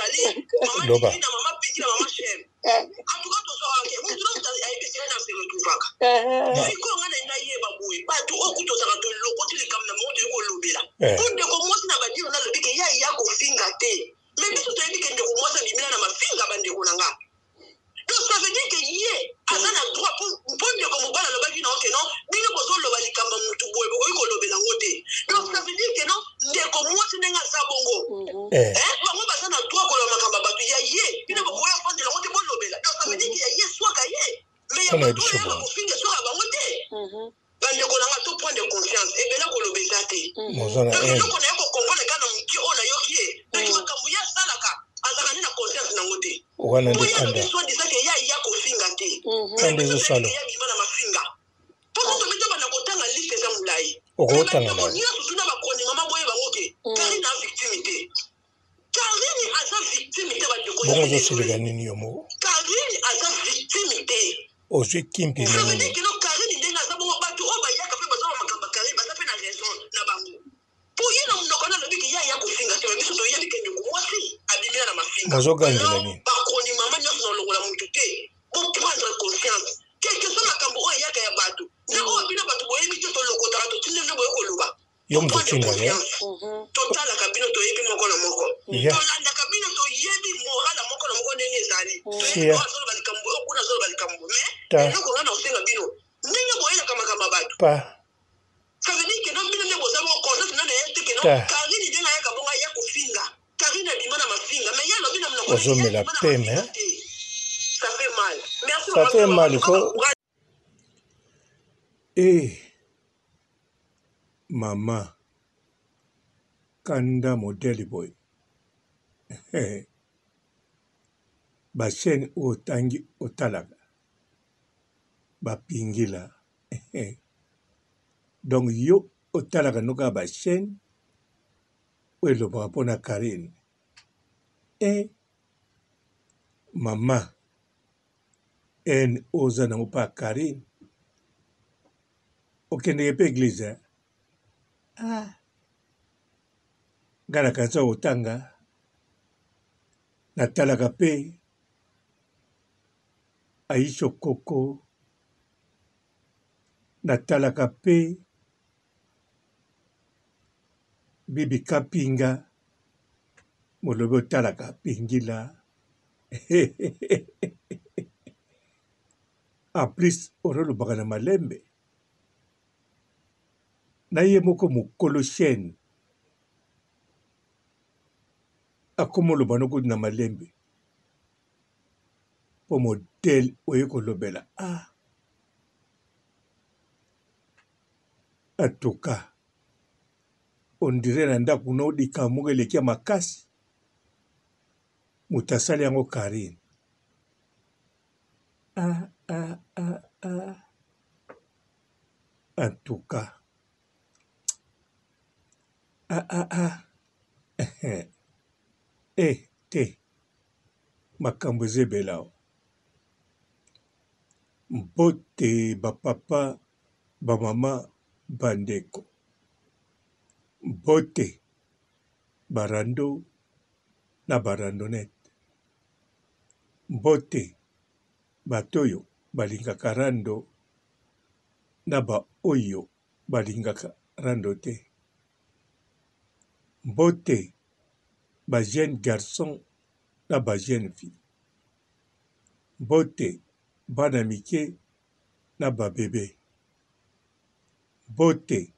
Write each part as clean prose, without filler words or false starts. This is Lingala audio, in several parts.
Nathalie, mama Loba. Didi na mama Peggy na mama Shem. En tout cas tozwaka ke mutu na mutu ayebi esika nini ase retrouvaka. Sikoyo nga nalingi nayeba boye, bato oyo kutu tozalaka tolokoti likambo na bango toye kolobela. Po ndeko mwasi na badiro nalobi ke ye aya kofinga te. Mais biso toyebi ke ndeko mwasi abimela na mafinga bandeko na nga. Donc ça veut dire que ye aza na droit po po ndeko mobali alobaki na yo que non bino bozoloba likambo ya mutu boye bokoki kolobela yango te. Donc ça veut dire que non ndeko mwasi ndenge aza bongo Eh. eh, bango baza na droit koloba makambo ya bato ya ye bino bokoki afandela yango te bolobela. Donc ça veut dire que ya ye eswaka ye mais ya Mpona bato biso oyo bongo. bakofinga eswaka bango te. Bandeko na nga to prendre conscience ebele koloba eza te. Moza na Donc haine. eloko naye ko comprendre kaka na muke oyo nayoki ye donc makambo ye asalaka azalaka nde na conscience nango te. Wana Po nde ye alobi kanda. soit disant que ye aya kofinga te. Mais Kanda biso toyebi ezosala. ke ye abima na mafinga. Po soki tobi tobanda kotanga liste eza mulayi. Mais Okotanga bandeko na yo. nionso tuna ba chroni-mama boyeba ngo ke Carine aza victime te. Carine aza victime te bandeko je Bongo suis ozosilika desole. nini yo moko? Carine aza victime te. Ozwi kimpi Ça veut nini? dire que non Carine ndenge aza bongo batu oyo bayaka pe baza ba makambo ya Carine baza pe na raison na bango. Po ye na munoko na alobi ke ye aya kofinga te mais biso toyebi ke ndeko mwasi abimela na mafinga. Bozogangela Alors nini? ba chroni-mama nionso na longola mutu te bo prendre conscience quelque soit makambo oyo eyaka ya batu na oyo bino batu boyebi te tolokotaka totindi bino boye koloba. Yo moto Prendre otindaka ye? conscience. Totalaka bino toyebi moko na moko. Yeah. Tolandaka bino toyebi moral ya moko na moko ndenge ezali. Toyebi Yeah. oyo azoloba likambo oyo kuna azoloba likambo mais Ta. eloko nga na kosenga bino ndenge boyelaka makambo ya bato. Pa. Ça veut dire que non bino nde boza bongo conscience nano ya te que non Ta. Carine ndenge ayaka bongo aya kofinga. Carine abima na mafinga mais ye alobi na monoko na ye Ozomela abima na peme, mafinga hein? te. Ça fait mal. Merci Ça maman fait Biso mal, en tout cas ko. ba courage. Eh mama kanda modèle boye ba chaine oyo otangi otalaka ba pingila donc yo otalaka no kaka ba chaine oyo elobaka pona Carine eh mama haine oyo oza nango pa Carine okendeke pe eglise hein? Ah nga nakanisa otanga natalaka pe Aisha Okoko natalaka pe Bibi Kapinga molobi otalaka Pingila en plus olobaka na malembe na ye moko mokolo chaine akoma oloba no kutu na malembe po modele oye kolobela ah en tout cas on dirait na ndako no likambo moko eleki ya makasi moto asali yango Carine ah ah ah ah en tout cas ah ah ah eh te makambo eza ebele awa mbote ba papa ba mama ba ndeko mbote ba rando na ba randonnette mbote bato oyo balingaka rando na ba oyo balingaka rando te mbote ba jeune garçon na ba jeune fille mbote bana mike na ba bebe mbote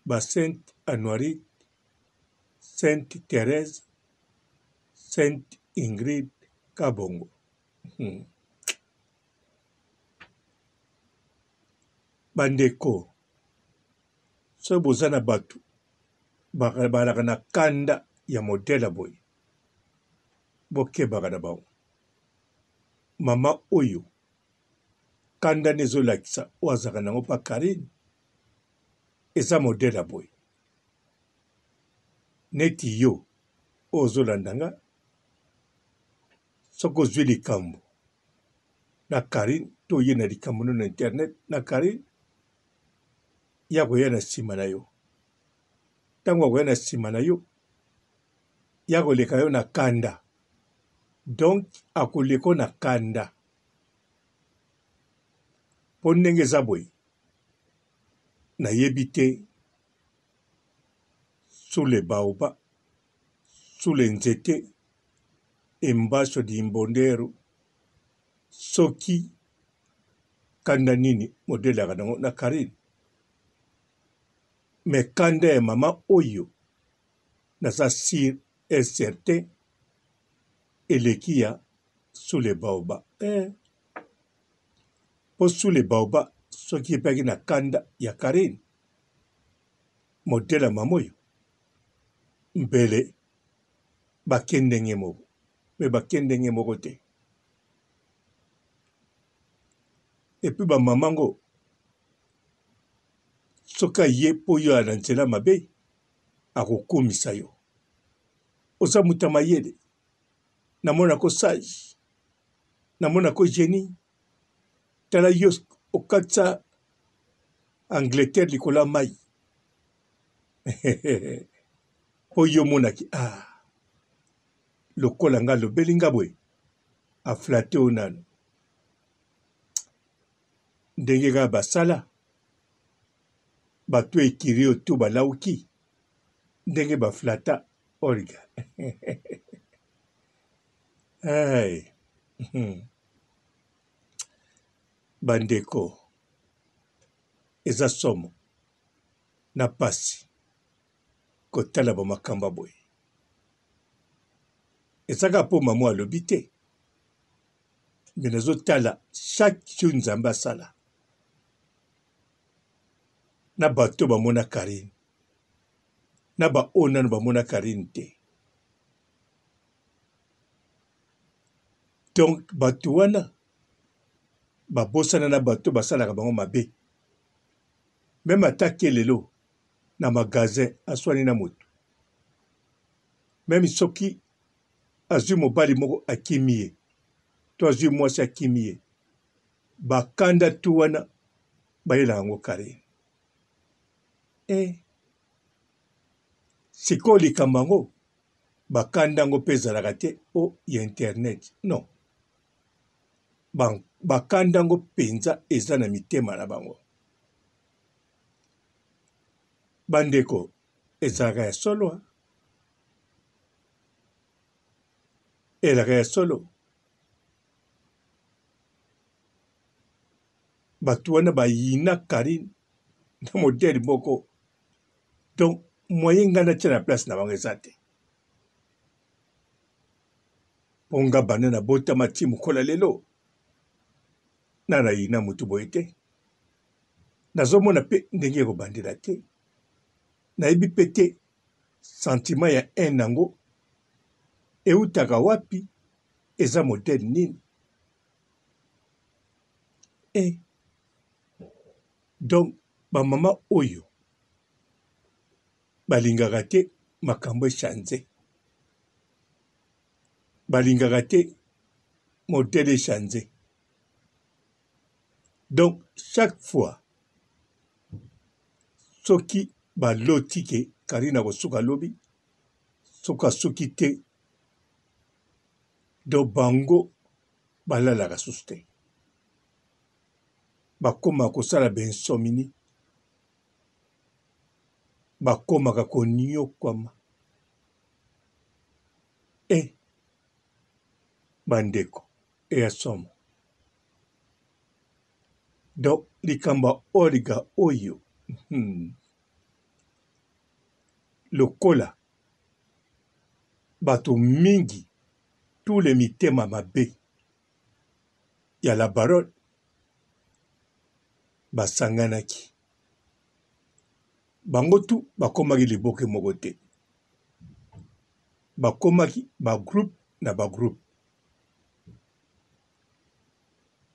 ba sainte Anuarite sainte Therèse sainte Ingrid Kabongo hmm. Bandeko soki boza na bato bazalaka na kanda ya modele ya boye bokebaka na bango. Mama oyo kanda nde ezolakisa oyo azalaka na yango pa Carine eza modele ya boye neti yo oyo ozolanda nga soki ozwi likambo na Carine to oye na likambo no na internet na Carine ye akoya na nsima na yo ntango akoya na nsima na yo ye akoleka yo na kanda. Donc akoleka yo na kanda. Po ndenge eza boye nayebi te sous le baobab, sous le nzete embacho di imbonderu soki kanda nini modele yaka nango na Carine. Mais kanda ya mama oyo naza sur et certain eleki ya sous le baobab eh. Po sous le baobab soki epaki na kanda ya Carine modele ya mama oyo mbele bake ndenge moko mais bake ndenge moko te. Et puis ba mama ngo soki aye po yo na nzela mabe akokumisa yo. Oza moto ya mayele, namonako sage, namonako genie. Tala yo okatisa Angleterre likolo ya mayi po yo omonaki ah lokola nga alobeli nga boye a flatte yo nanu ndenge kaka basala bato ekiri oyo to balawuki ndenge ba flatta Olga hey. Bandeko eza somo na pasi kotala ba makambo ya boye eza kaka po mamu alobi te mais nazotala chaque jour Nzambe asala na bato bamona Carine na ba oyo nanu bamona Carine te donc bato wana babosana na bato basalaka bango mabe meme ata ke lelo na magasin aswani na moto meme soki azwi mobali moko akimi ye to azwi mwasi akimi ye bakanda tu wana bayela yango Carine eh. Sikoyo likambo yango bakanda yango mpe ezalaka te o ya internet non bakanda yango mpenza eza na mitema na bango bandeko ezalaka ya solo elaka ya solo Bato wana bayina Carine na modèle moko donc moyen ngai natia na place na bango eza te. Po nga banda nabotama ti mokolo ya lelo na nayina motu boye te. Nazomona pe ndenge ekobandela te. Nayebi pe te sentiment ya haine yango eutaka wapi, eza modèle nini. Eh donc ba mama oyo balingaka te makambo e change, balingaka te modèle e change. Donc chaque fois soki baloti ke Carine akosuka lobi, soki asuki te donc bango balalaka susu te bakomaka kosala ba insomnie bakomaka koniokwama eh bandeko eya somo donc likambo ya Olga oyo lokola bato mingi tous les mitema mabe ya la baronne basanganaki bango tout bakomaki liboke moko te bakomaki ba groupe na ba groupe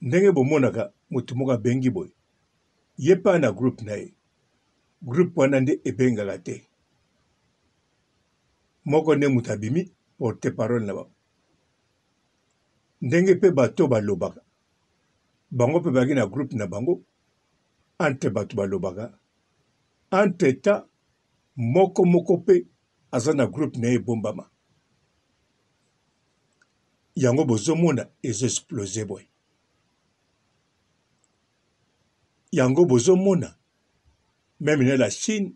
ndenge bomonaka moto moko abengi boye ye mpe na groupe na ye groupe wana nde ebengaka te moko nde moto abimi porte parole na bango ndenge mpe bato balobaka bango mpe bazalaki na groupe na bango entre bato balobaka entre temps moko moko mpe aza na groupe na ye ebombama. Yango bozomona ezo explose boye. Yango bozomona meme na la Chine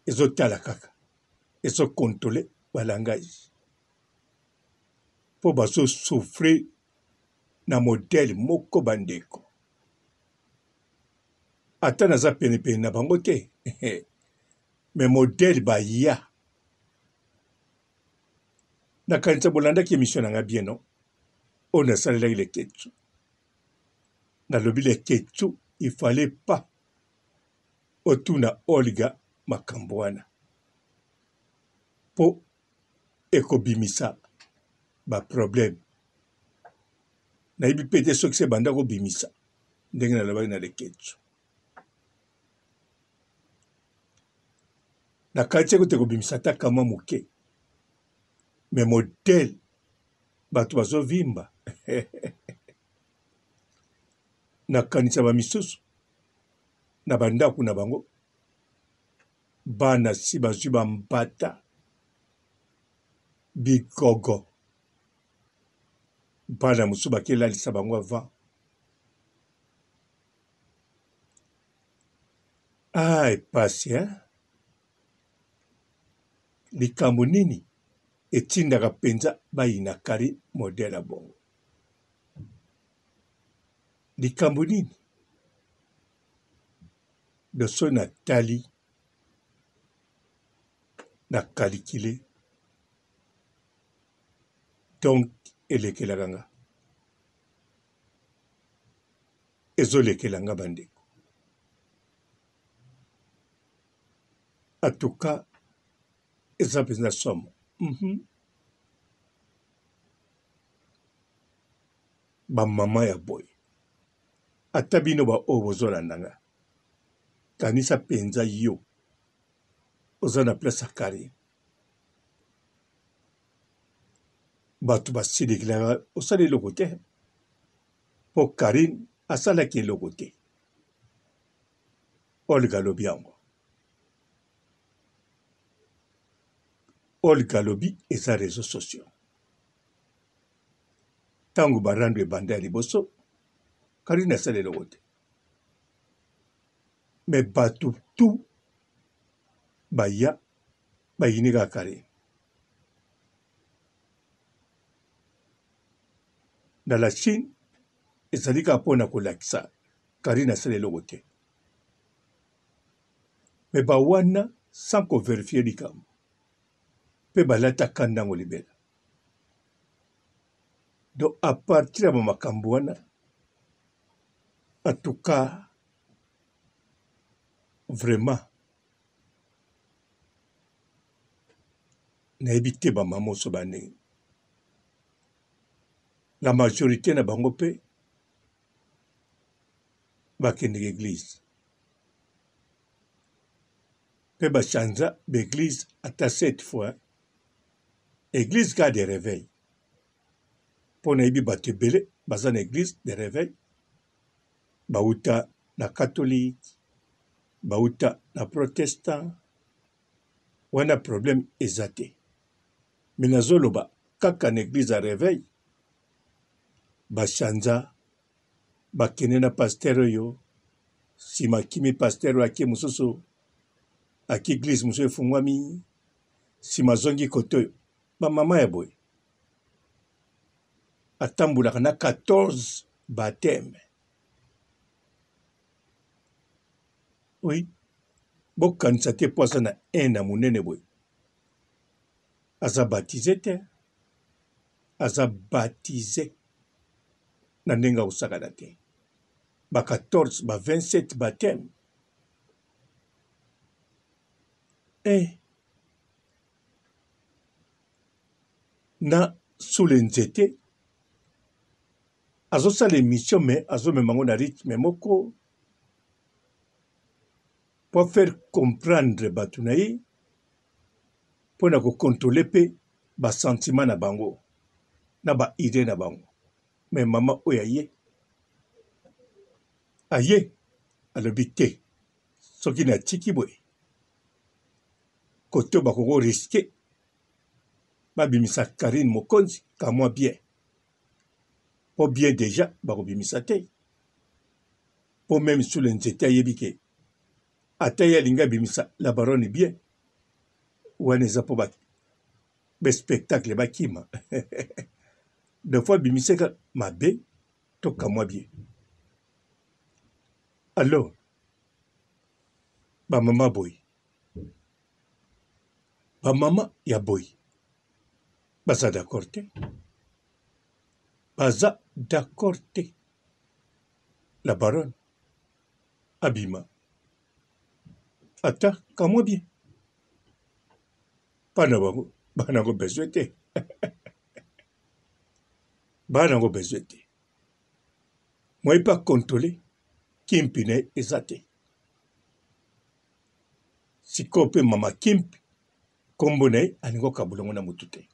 ezotala kaka ezo controle ba langage mpo bazo souffrir na modèle moko bandeko ata naza penepene na bango te mais modèle baya nakanisa bolandaki emission na nga bien non oyo nasalelaki leketsu nalobi leketsu il fallait pas otuna olga makambo wana mpo ekobimisa ba problème nayebi mpe te soki se banda kobimisa ndenge nalobaki na leketsu Nakanisi ete ekobimisa ata kamwa moke. Mais modèle bato bazovimba nakanisa ba misusu na ba ndako na bango bana si bazwi ba mbata bigogo bana mosusu bakelalisa bango avant Ah epasi hein! Likambo nini etindaka penza bayina Carine modèle ya bongo? Likambo nini? Donc soki natali na calculer donc elekelaka nga. Ezolekela nga ba ndeko. En tout cas eza penza somo. Mm Ba maman ya boye. Ata bino ba oyo bozolanda nga. Kanisa penza yo oza na place ya Carine. Bato basilikelaka osali eloko te. Po Carine asalaki eloko te. Olga alobi yango. Olga alobi eza reseaux sociaux. Tango ba rando ebanda ya liboso, Carine asali eloko te. Mais bato tout baya bayini kaka Carine. Na la Chine ezali kaka mpo na kolakisa Carine asali eloko te. Mais ba wana sans ko verifier likambo pe balata kanda yango libela. Donc à partir ya ba makambo wana en tout cas vraiment nayebi te ba mama oso ba ndenge la majorite na bango pe bakendeke eglise pe ba chanza ba eglise ata 7 fois eglise kaka de reveil po nayebi bato ebele baza na eglise de reveil bawuta na catholique bawuta na protestant wana problème eza te mais nazoloba kaka na eglise ya reveil ba chanza bakende na pasteur oyo sima akimi pasteur oyo ake mosusu ake eglise mosusu efungwami sima azongi kote oyo ba mama ya boye atambolaka na 14 baptême oui bokanisa te mpo aza na haine ya monene boye aza baptise te aza baptise na ndenge ya kosakana te ba 14 ba 27 baptême eh. Na sous le nzete azosala emission mais azomema yango na rythme moko po faire comprendre bato na ye mpo na ko controler mpe ba sentiments na bango na ba idees na bango. Mais mama oyo aye aye alobi te soki natiki boye kote oyo bakoki ko risquer babimisa Carine Mokonzi kamwa bien. Po bien dejà bakobimisa te. Po meme sous le nzete ayebi ke ata ye alingi abimisa la baronne bien wana eza po ba ba spectacle bakima des fois abimisaka mabe to kamwa bien alors ba mama boye ba mama ya boye baza d'accord te baza d'accord te la baronne abima ata kamwa bien bana bango bana yango besoin te bana yango besoin te moye mpe akontrole kimpi na ye eza te sikoyo mpe mama kimpi nkombo na ye alingi okabola yango na motu te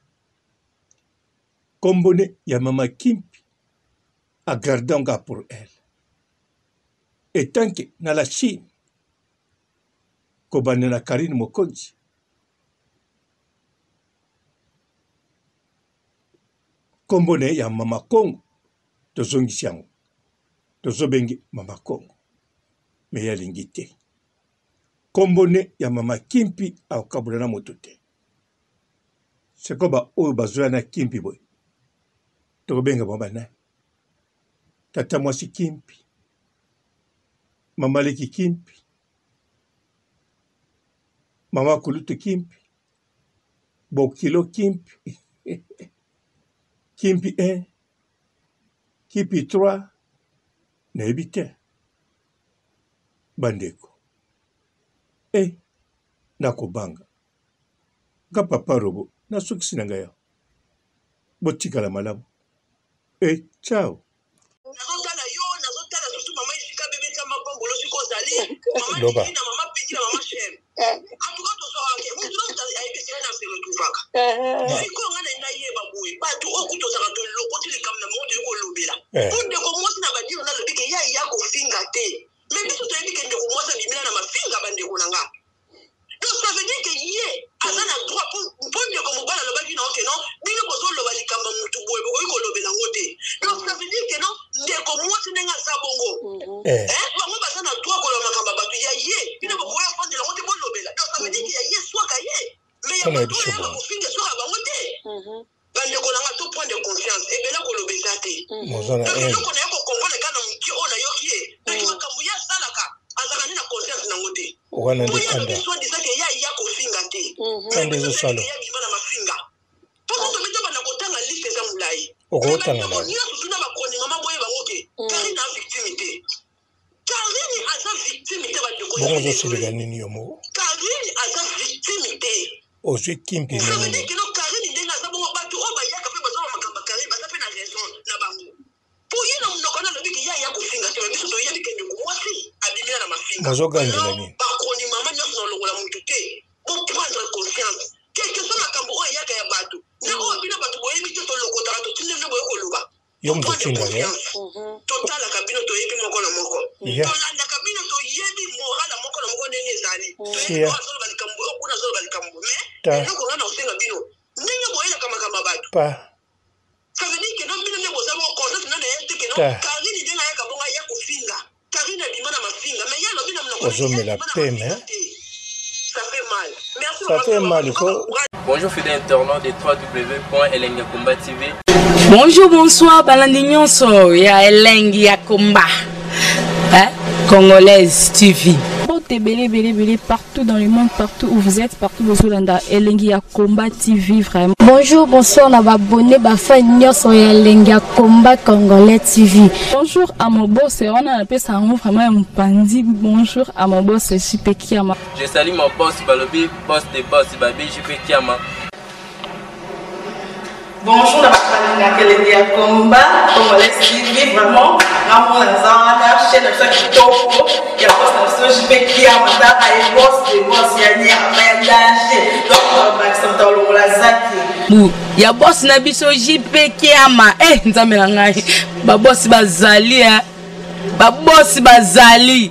nkombo ne ya mama kimpi agarde yango pour elle etanke na la chine kobanda na Carine Mokonzi nkombo na ye ya Mama Kongo tozongisi yango tozobenge Mama Kongo me ye alingi te nkombo ne ya Mama Kimpi akokabola na moto te sikoyo baoyo bazoya na Kimpi boye tokobenga bango banani tata mwasi Kimpi mama leki Kimpi Mama kulutu kimpi, bokilo kimpi, kimpi 1, kimpi 3, nayebi te. Bandeko, e nakobanga nga papa robo nasukisi na ngai awa. Botikala malamu. E ciao. Nazotala yo nazotala surtout mama esika bebe nzambe apambola siko ozali mama Loba. Diki na mama Piki na mama Shem en tout cas tozwaka ke mutu na mutu ayebi esika na se retrouvaka sikoyo nga na nayeba boye bato oyo kutu ozalaka tolokoti likambo na bango toyei kolobela po ndeko mwasi na badiro nalobi ke ya ya kofinga te mais biso toyebi ke ndeko mwasi abimela na mafinga bandeko na nga Donc ça veut dire que ye aza na droit po ndeko mobali alobaki na oke non bino bozoloba likambo ya mutu boye bokoki kolobela yango te donc ça veut dire que non ndeko mwasi ndenge aza bongo mhm. eh. Eh, bango baza na droit koloba makambo ya bato ya ye bino bokoki afandela yango te bolobela donc ça veut dire que ya ye swaka ye mais ya bato oyo yaka kofinga eswaka bango te mhm. Bandeko na nga to prendre conscience ebele koloba eza te. Moza na Donc haine. eloko naye ko comprendre kaka na mukie oyo nayoki ye donc makambo ye asalaka azalaka nde na conscience nango te. Wana Po nde ye alobi kanda. soit disant que ye aya kofinga te. Mais Kanda biso ezo toyebi sala. que ye abima na mafinga. Po soki tobi tobanda kotanga liste eza mulayi. Mais Okotanga bandeko na. nionso tuna ba chroni-mama boyeba ngo ke Carine aza victime te. Carine aza victime te bandeko Bongo je ozo suis silika desole. nini yo moko? Carine aza victime te. Ozwi kimpi Ça veut ndenge dire nini? que non Carine ndenge aza bongo batu oyo bayaka pe baza ba makambo ya Carine baza pe na raison na bango. Po ye na munoko na alobi ke ye aya kofinga te mais biso toyebi ke ndeko mwasi abimela na mafinga. Bozogangela Alors nini? ba chroni-mama nionso na longola mutu te bo prendre conscience quelque soit makambo oyo eyaka ya batu na oyo bino batu boyebi te tolokotaka totindi bino boye koloba. Yo moto Prendre otinda ye. conscience. Totalaka bino toyebi moko na moko. Yeah. Tolandaka bino toyebi moral ya moko na moko ndenge ezali. Toyebi Yeah. oyo azoloba likambo oyo kuna azoloba likambo mais Ta. eloko nga na kosenga bino ndenge boyelaka makambo ya bato. Pa. Ça veut dire que non bino nde boza bongo conscience nano ya te que non Ta. Carine ndenge ayaka bongo aya kofinga. Carine abima na mafinga mais ye alobi na monoko na ye Ozomela abima na peme. mafinga te. Ça fait mal. Merci Ça maman fait Sylvie, mal, en tout cas, faut- courage. Bonjour fidèles internautes de www.elengiyakomba TV. Bonjour, bonsoir, balandi nyonso ya elengi ya komba. Hein? Congolaise TV. Mbote ebele ebele ebele partout dans le monde, partout où vous êtes, partout bozolanda elengi ya combat TV vraiment. Bonjour, bonsoir na ba abonné ba fan nyonso ya elengi ya combat congolais TV. Bonjour à mon boss, wana napesa yango vraiment ya mopanzi. Bonjour à mon boss JP Kiama. Je salue mon boss Balobi, boss des boss Babi JP Kiama. Bonjour na bato balingaka elengi ya combat congolais TV vraiment ngamona naza wana chaîne na biso ya kitoko ya boss na biso JP Kiama tala ye boss de boss ya nyama ya danger donc bakisa moto alongola zaki Bu ya boss na biso JP Kiama eh nzambe na ngai ba boss bazali eh ba boss bazali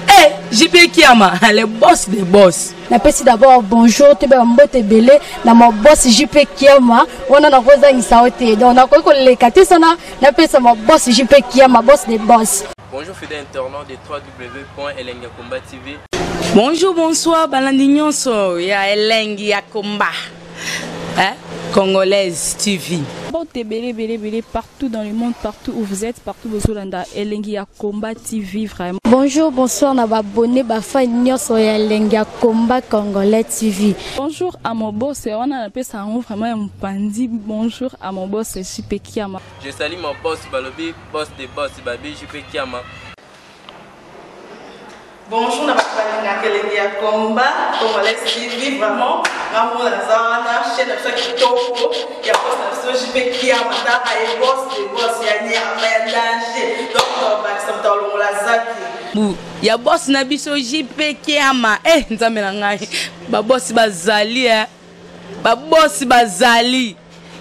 eh. JP Kiama, le boss des boss. Napesi d'abord bonjour toyeba mbote ebele na ma boss JP Kiama wana nakozangisa yo te donc nakoki koleka te sana napesa ma boss JP Kiama boss des boss. Bonjour fidèles internautes de www.elengiyakomba TV. Bonjour, bonsoir, balandi nyonso ya Elengi ya Komba. Hein? Congolaise TV. Mbote ebele ebele ebele partout dans le monde, partout où vous êtes, partout bozolanda Elengi ya Combat TV vraiment. Bonjour, bonsoir na ba abonné ba fan nyonso ya Elengi ya Combat Congolais TV. Bonjour à mon boss, wana napesa yango vraiment ya mopanzi. Bonjour à mon boss JP Kiama. Je salue mon boss balobi boss de boss babi JP Kiama. Bonjour na bato balingaka elengi ya combat congolais TV vraiment nga mona naza wana chaîne na biso ya kitoko ya boss na biso JP Kiama taka ye boss de boss ya nyama ya danger donc bakisa moto alongola zaki bu ya boss na biso JP Kiama eh nzambe na ngai ba boss bazali eh ba boss bazali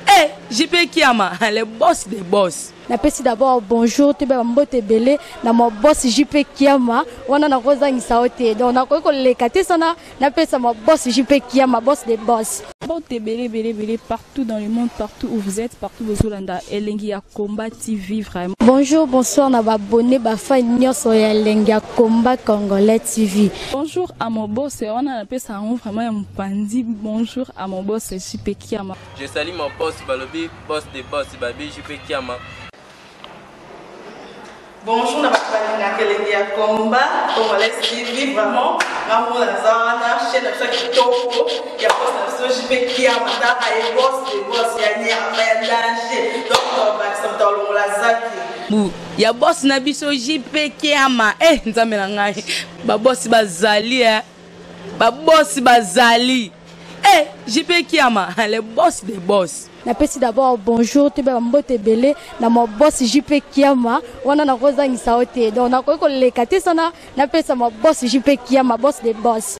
eh JP Kiama le boss des boss. Napesi d'abord bonjour toyeba mbote ebele na ma boss JP Kiama wana nakozangisa yo te donc nakoki koleka te sana napesa ma boss JP Kiama boss des boss. Mbote ebele ebele ebele partout dans le monde, partout où vous êtes, partout bozolanda Elengi ya Combat TV vraiment. Bonjour, bonsoir na ba abonné ba fan nyonso ya Elengi ya Combat Congolais TV. Bonjour à mon boss wana napesa yango vraiment ya mopanzi. Bonjour à mon boss JP Kiama. Je salue mon boss balobi boss de boss babi JP Kiama. Bonjour na bato balingaka elengi ya combat congolais TV vraiment nga mona naza wana chaîne na biso ya kitoko ya boss na biso JP Kiama taka ye boss de boss ya nyama ya danger donc bakisa moto alongola zaki bu ya boss na biso JP Kiama eh nzambe na ngai ba boss bazali eh ba boss bazali eh JP Kiama le boss des boss. Napesi d'abord bonjour toyeba mbote ebele na ma boss JP Kiama wana nakozangisa yo te donc nakoki koleka te sana napesa ma boss JP Kiama boss des boss.